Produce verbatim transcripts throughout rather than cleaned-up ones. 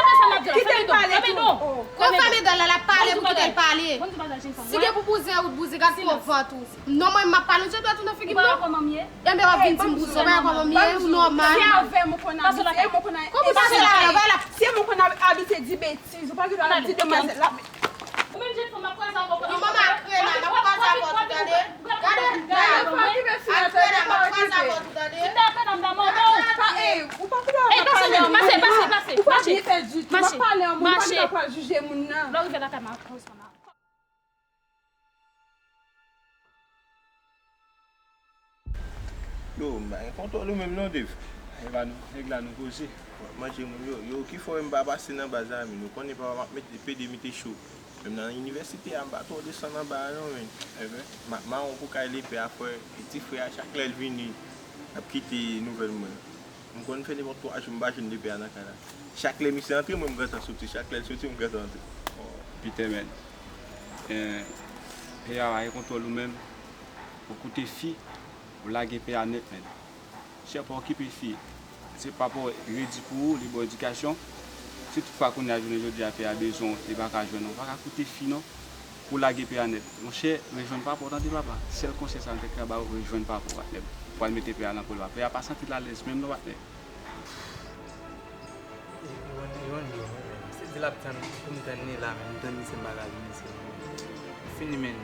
Tande sa m ap di w la, fèmen do, fèmen do. Kon fèmen do la, l ap pale, pou kite l pale. Si gen pou bouzen, ou t bouzen, gad pou vant ou. Non, mwen, m ap pale, ou jete dwèt ou nan figi m, non? Enben, w ap vin di m bouzen, w pa wè kòman m ye, ou nòmal. Se avè m ou konn abite, e m ou konn abite. Kòman sa se la, la, la? Se m ou konn abite di betiz, ou pa gen dwa ap di demwazèl la. Ou menm jèn fanm, m ap kraze avè w. Non, manman, ap kraze la, m ap kraze avè w tou, tande. Gade, gade, ap kraze la, m ap kraze avè w tou, tande. Si w ta fè dam nan mòde w. Ou pa gen dwa ap pale. Pase, pase, pase, pase. Ou pa byen fè ditou. M ap pale an moun, ou pa gen dwa pral jije moun nan. Lè w rive lakay mwen, ap kraze la. Yo, m pa gen kontwòl ou menm non, Dave. Nèg la nou, nèg la nou koze. W ap manje moun yo. Yo, ki fè w wè m pa pase nan baz la, men ou konnen papa m ap mete, pede mete cho. Menm nan inivèsite a, m pa twò desann anba a non, men. M ap mawon pou kay lepè a, frè. E ti frè a, chak lè l vini, l ap kite nouvèl mwen. M konn fè nenpòt twa jou m pa jwenn lepè a nan kay la. Chak lè misye antre, mwen m gentan soti. Chak lè l soti, m gentan antre. Pete, men. Eh, pè a pa gen kontwòl ou menm. Ou koute fi, ou lage pè a nèt, men. Chè pa okipe fi. Se papa w redi pou ou, li ba w edikasyon. Si toutfwa kounye a jounen jodi a pè a bezwen w, li pa ka jwenn ou, pa ka koute fi non. Pou lage pè a nèt. Monchè, rejwenn papa w, tande papa. Sèl konsèy sa m te ka ba w, rejwenn papa w, patnè. Pou al mete pè a nan kò l la. Pè a pa santi l alèz menm non, patnè. Epi yon, yon jou, mwen menm, se di l ap tann pou m tann li la, men m tann li se m pa ka jwenn li se mwen menm. M fini, men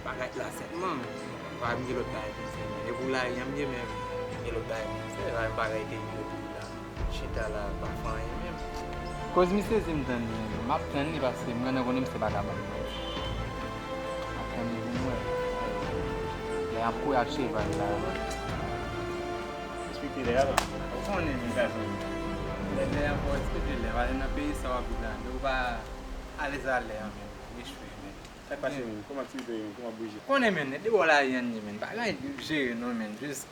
bagay la sèlman, men pa m gen lòt bagay pou m fè, men e pou lari a m ye, men m gen lòt bagay pou m fè, pa m pa ka rete vin epi la, chita la, pa fè anyen menm. Koz misye di m tann li, men m ap tann li paske m gentan konnen misye pa ka ban m manti. M ap tann li pou m wè. Lè y ap kouri ak cheval la. Respekte lè a, non? Ou konnen, men gason. Lè, lè a, fò w respekte lè a. Pase nan peyi sa w ap viv la, men ou pa alèz a lè a, men. Ou echwe, men. Sa k pase, men? Kòman aktivite yo, men? Kòman bouje? Konnen, men, depi w la, anyen, men. Pa gen anyen jere, non, men. Jis,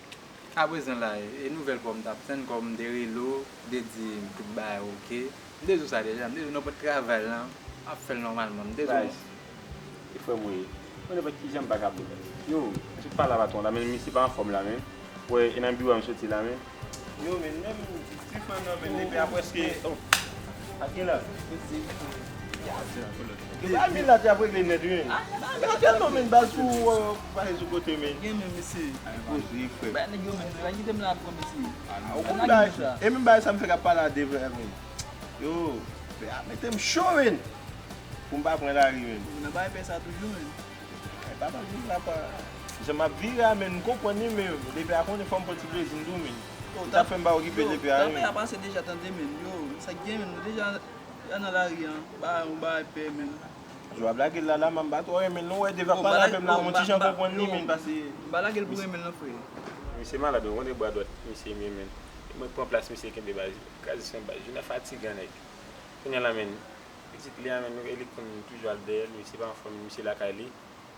aprezan la, e nouvèl pa w m t ap tann, kòm m te rele w, m te di m tout bagay oke. M te di w sa deja, m te di w nenpòt travay la, m ap fè l nòmalman. M te di w. Baz, e frè m ou ye. Mwen nenpòt kijan m pa ka boule. Yo, m sot pale a patwon la, men misye pa anfòm la, men. Wè, e nan biwo a m soti la, men. Yo, men, menm ti frè m nan, men, depi a prèske, oh, pa gen la. Yo, ba mil la te ap regle nèt, wi, men. Men, yo tèlman, men, baz pou, euh, pase sou kote, men. Gen, men, mesye. Poze, frè. Ba nèg yo, men, pa kite m la, pran, mesye. Ou konn bagay, e menm bagay sa m fèk ap pale a Dave, men. Yo, pè a mete m cho, men. Pou m pa pran lari, men. Ou nan bagay pè sa toujou, men. E pa mal vin la pa. Jan m ap vire a, men, m konprann li, men lepè a konnen fò m pran ti plezi m tou, men. Li ta fè m pa okipe lepè a, men. Yo, ta fè a pase deja, tande, men. Yo, sa k gen, men, nou deja nan lari an. Ba, yon bagay pè, men. Jou ap lage l la, la, m pa twò renmen l, non, wè, Dave ap pale avè m la, m on ti jan konprann li, men, pase. M pa lage l pou renmen l, non, frè. Misye malad, ou konnen bra dwat misye m ye, men. Mwen pran plas misye kenbe baz, kraze son baz, jounen fatigan, nèg. Kounye a la, men, pitit li a, men, nou, e li konn toujou al dèyè l, misye pa anfòm, misye lakay li.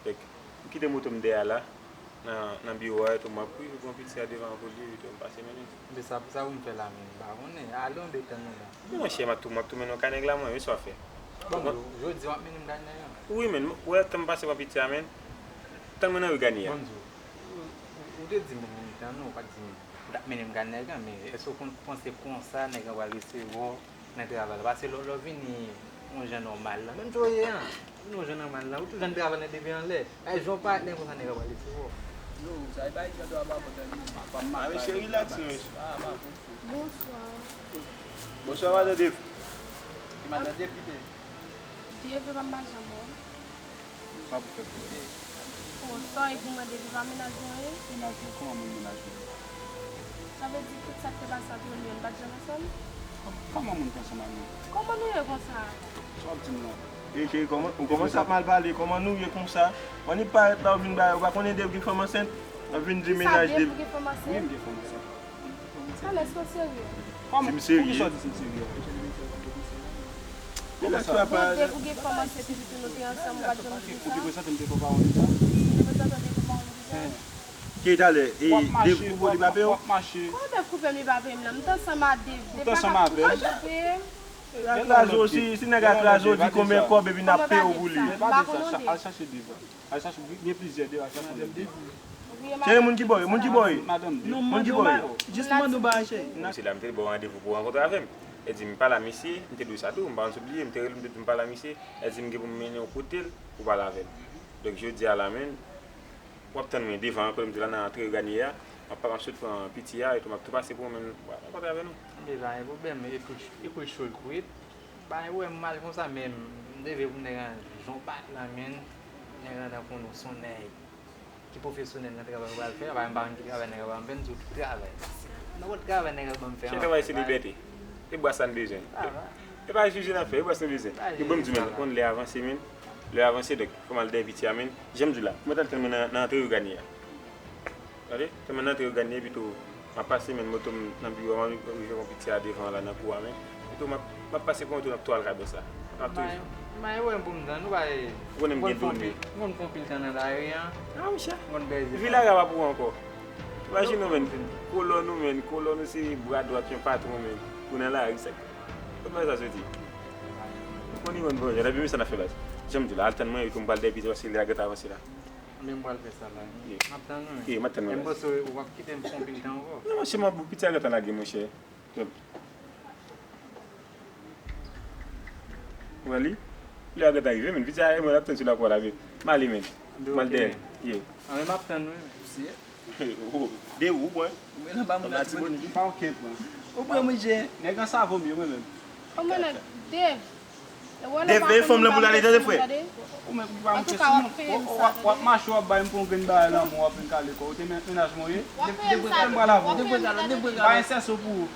Fèk, m kite moto m dèyè a la, nan, nan biwo a, etou m ap kouri pou pran pitit la devan pou li, etou m pase mennen l. Men sa, sa pou m fè la, men, m pa konnen. Ale, on detan nou la. Monchè, m ap tou, m ap tou mennen w kay nèg la, mwen, men sa w ap fè. Bon, jodi w ap mennen m kay nèg la? Wi, men, ou wè, tan m pase pran pitit la, men, tann mwen nan ri Gani a. Bon, ou, ou, ou te di m pou m vin tann ou, ou pa t di m ou t ap mennen m kay nèg la, men èske w konn panse konsa nèg la pral resevwa w? Nan travay la. Pase lè, lè w vini yon jan nòmal la. Menm jan w ye an. Vini yon jan nòmal la. Ou tou jwenn travay la depi anlè. Ay, jan w parèt la konsa nèg la pral resevwa w. Yo, sa e pa egzanp a pa bon tande. Pa m. Ah, mesye, relax, non, mesye. Ah, pa bon. Bonswa. Bonswa, madan Dave. E madan Dave ki te? Dave pa m pa janm wè. Sa pou fè pou ou. Bon, sa e pou mande, li pa mennaj mwen ye? Mennaj mwen? Kòman moun mennaj mwen? Sa vle di tout sa k te pase ant nou, nou pa t janm ansanm? Kòman moun te ansanm ak nou? Kòman nou ye konsa? Sa w ap di m nan? Ey, cheri, kòman, ou kòmanse ap mal pale. Kòman nou ye konsa? W annik parèt la, w vin bay, ou pa konnen Dave gen fanm ansent? W ap vin di mennaj Dave. Kisa Dave gen fanm ansent? Wi, m gen fanm ansent. Talè, èske w serye? Si m serye. Poukisa w di si m serye? Ou gen fanm ansent epi tou nou te ansanm, ou pa t janm di sa. Ou te prezante m devan paran deja? Ou te prezante m devan paran deja? Ki talè? E, w ap mache, Dev koupe w, li pa peye w? W ap mache. Kòman Dev koupe m, li pa peye m nan? M t ansanm a Dev. Dev pa ka, li pa janm peye m. Nèg la kraze w, si, si nèg la kraze w, di konbyen kòb epi n ap peye w pou li. M pa konnen Dev. Al chache Dev. Al chache, gen plizyè Dev, al chache yon lòt Dev. Cheri, moun ki bò yo, moun ki bò yo. Madanm Dev. Moun ki bò yo. Jis mande yon bagay, cheri. Misye la, m te ba w randevou pou w rankontre avè m. E di m pale a misye, m te di w sa tou, m pa konn si w bliye, m te rele w, m te di w m pale a misye, e di m gen pou m mennen w kote l pou w pale avè l. Donk, jodi a la menm, w ap tann mwen devan an, kote m di w la nan antre Reganie a, m ap, m ap sot pran piti a, epi m ap tou pase pou mwen menm, w ap rankontre avè nou. Ebyen, pa gen pwoblèm, ekwit, ekwit cho l kwit. Pa gen pwoblèm, m al konsa, men m leve pou m te gen yon bat la, men nèg la tankou nou son nèg ki pwofesyonèl nan travay ou pral fè a, pa m pa konn ki travay nèg la ban m fè, m di w tout travay. Nenpòt travay nèg la ban m fè an. Travay se libète. E bwa sa n bezwen. E pa jije n ap fè, e bwa sa n bezwen. Yo ban m di men, konn lè avanse men, lè avanse, donk, fò m al dèyè piti a men, jan m di w la, mwen t al tann mwen nan, nan antre Reganie a. Tande, tann mwen nan antre Reganie, epi tou, m ap pase, men moto m nan biwo a, m rive pran piti a devan la nan kou a, men. Epi tou, m ap, m ap pase pran wout, m ap tou al Kabès la. M ap tou. M pa gen pwoblèm pou m tann, ou pa. Ou konnen m gen done. M konn fè anpil tan nan lari a. Ah, monchè. M konn bèze. Vila raba pou ou ankò. Imajine w, menn. Kolòn ou, menn. Kolòn ou se bra dwat yon patwon, menn. Ou nan lari, sa. Kot bagay sa soti? Ou konn yon bon jan, epi men sa n ap fè la. Jan m di w la, al tann mwen, epi m pral dèyè piti, paske lè a gentan avanse la. Men m pral fè sa la. M ap tann ou. Ye, m ap tann ou. M panse ou p ap kite m fè anpil tan ankò. Non, monchè, m ap, piti a gentan lage, monchè. Ou wè li? Lè a gentan rive, men piti a, mwen ap tann sou lakò la, men. M ale, men. M al dèyè. Ye. Anben, m ap tann ou, mesye. Oh, de ou, mwen. Mwen nan pa moun nan ti bòt. Pa okenn pran. Ou pran, monchè. Nèg an sa vo mye, mwen menm. Kòman nèg? Dev. Dev, men fanm lan pou l ale, tande, frè. Ou menm ki pa monchè, si w ap mache, w ap bay m pou yon grenn bagay lanmou, w ap vin kale kò w. Ou te men, mennaj mwen ye. Dev, dev, dev, dev, dev, dev, dev, bay sèso pou ou.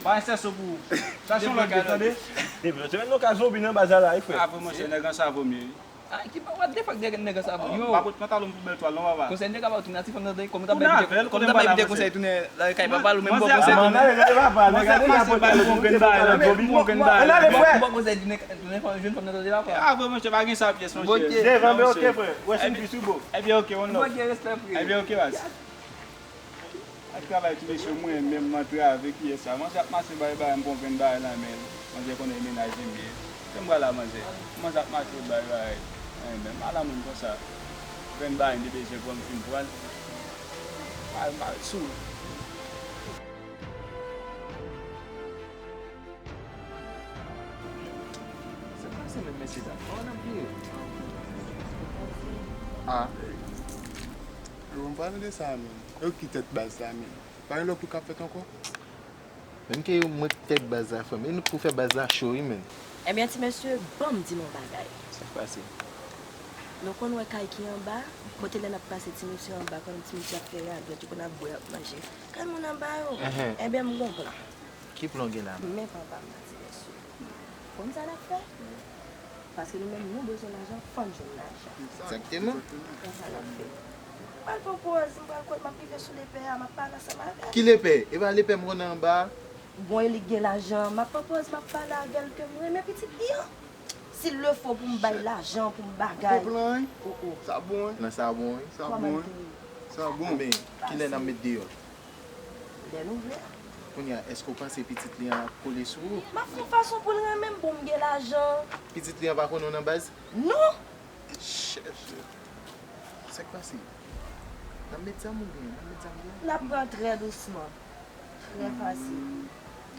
Bay sèso pou ou. Sa se yon lòt dev, tande. Dev, se menm nou ka zonbi nan baz la, wi, frè. Ah, vre, monchè, nèg an sa vo mye. Ah, ki pa, what the fuck, nèg, nèg an sa vo. Yo. Pa pot pantalon pou bèl twal, non, papa. Konsèy nèg ap tounen a ti fanm nan, kòm ou t ap bay pite, kòm ou t ap bay pite konsèy tounen lakay papa l, ou menm bon konsèy tounen. Manzè ap mache bay m yon grenn bagay, la, zonbi, yon grenn bagay, la. Bon konsèy tounen, tounen fanm, jwenn fanm nan, tande papa. Ah, vre, monchè, pa gen sa pyès, monchè. Devan, men oke, frè. Rest in peace, wi, bro. Ebyen, oke, one love. Ebyen, oke, baz. Ak travay tou mesye, mwen menm m antre avèk kiyès sa? Manzè ap mache bay bagay, m pran grenn bagay nan men l. Manzè konnen e mennaj li m ye. Kòman m pral la, manzè? Manzè ap mache bay bagay. Mwen menm, ala moun konsa. Grenn bagay m te bezwen pran, m fin pran l. M al, m al sou. Sa k pase menm, mesye dam? Kòman n ap vire? Ah. Yo, m pale de sa menm. Yo ki tèt baz la menm. Pa gen lòt kou k ap fèt ankò? Menm ke mwen k tèt baz la, frè m. E nou k pou fè baz la cho, wi, menn. Ebyen, ti mesye, ban m di nou yon bagay. Sa k pase? Nou konn wè kay ki anba, kote lè n ap pase ti mesye anba, pandan ti mesye ap fè radòt, yo konn ap bwè, ap manje. Kay moun anba yo. Enhen. Ebyen, m gon plan. Ki plan w gen la menm? Men papa m nan, ti mesye. Konn sa n ap fè? Paske nou menm, nou bezwen lajan, fò n jwenn lajan. Egzakteman. Konn sa n ap fè. M pral pran pòz, m pral kwè m ap rive sou lepè a, m ap pale ansanm avè l. Ki lepè? E pa lepè m konnen anba a? Bon, e li k gen lajan an, m ap pran pòz, m ap pale avè l ke m renmen pitit li an. Si l le fo pou m bay lajan, pou m bagay. Ou konprann? Oh, oh. Sa bon, wi. Nan sa bon, wi. Sa bon, wi. Sa bon. Men, kilè n ap met deyò? Lè nou vle. Kounye a, èske w panse pitit li an ap kole sou ou? M ap fè yon fason pou l renmen m, bon, m gen lajan. Pitit li an pa konnen w nan baz? Non! Chèche. Sa k pase? N ap met zam oubyen? N ap met zam oubyen? N ap pran trè dousman. Trè fasil.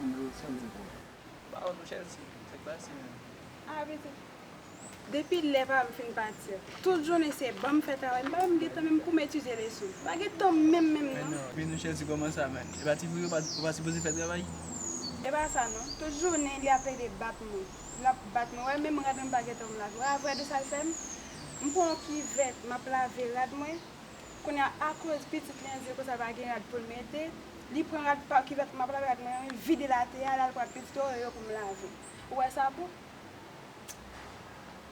M vle w santi pou ou. Ba w nou Chelsea. Sa k pase menm? Ah, pitit. Depi lè papa m fin pati, tout jounen se ban m fè travay, m pa menm gen tan menm pou m etidye leson. Pa gen tan menm, menm, non. Men non, men nou Chelsea, kòman sa, man? E pa ti vre, ou pa, ou pa sipoze fè travay? E pa sa, non. Tout jounen, li ap plede bat mwen. L ap bat mwen. Wè, menm rad mwen, m pa gen tan pou m lave. Wè, avwè de sa l fè m? M pran yon kivèt, m ap lave rad mwen. Kounye a, akoz pitit li an di l konsa pa gen rad pou l mete, li pran rad pa, kivèt m ap lave rad mwen an, li vide l atè a, l al pran pitit oreyo pou m lave. Ou wè sa bon?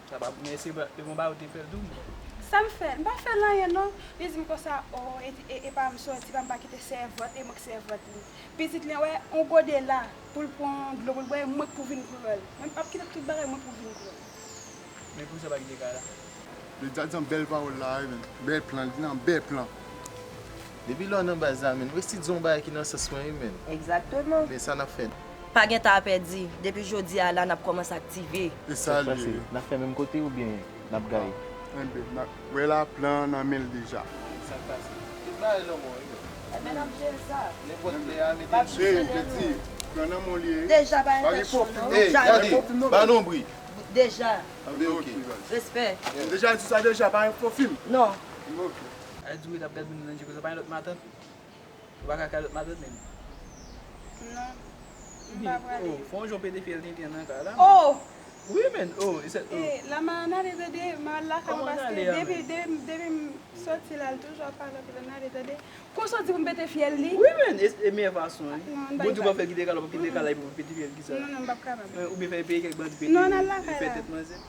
Sa pa bon, men se pa, se bon bagay ou te fè l tou, men. Sa m fè l? M pa fè l anyen, non. Li di m konsa, o, e, e, e pa m soti, pa m pa kite sèvant, e mwen k sèvant li. Pitit li an, wè, on gode la. Pou l pran dlo pou l bwè, e mwen k pou vin koulè l. Mwen m p ap kite tout bagay, mwen pou vin koulè l. Men pou sa pa kite kay la. Li di a di yon bèl pawòl la wi, men. Bèl plan, li di nan bèl plan. Depi lè w nan baz la, men, w esi di yon bagay ki nan sans mwen wi, men. Egzakteman. Men sa n ap fè. Pa gen tan a pèdi. Depi jodi a la, n ap kòmanse aktive. E sa li ye. N ap fè menm kote oubyen n ap gaye? Enben, n ap wè la plan nan men l deja. Sa k pase? Tout bagay nan men w wi, men. Enben, n ap jere sa. Nenpòt lè a, mete Pa l Hey, Jeti, plan nan men w li ye. Deja pa Pa gen entèsyon, pwòp non. non. Hey, Jalouz. gade, ba non bri. Deja. Anben, ok. Respè. Deja di sa deja, pa gen fo fim. Non. Ok. A di wi, l ap gad moun nan nan je konsa, pa gen lòt matant. Ou pa ka kay lòt matant menm. Non, m pa prale. Oh, fò yon jan w pete fyèl tenten nan kay la. Oh! Wi, men, oh, e sèt, oh. E, la m a anale tande, m al lakay mwen Kòman paske anale a, depi, men? depi, depi m soti la, l toujou ap pale anpil anale tande. Kou soti pou m pete fyèl li. Wi, men, e, e meyè fason, wi. Non, n pa Bondye ka. Pa fè l kite kay la, w ap kite kay la, epi w pete fyèl ki sa. Non, non, m p ap kapab. Eh, oubyen fè peye kèk bandi pete, Non, n al lakay fè la. Tèt manzè.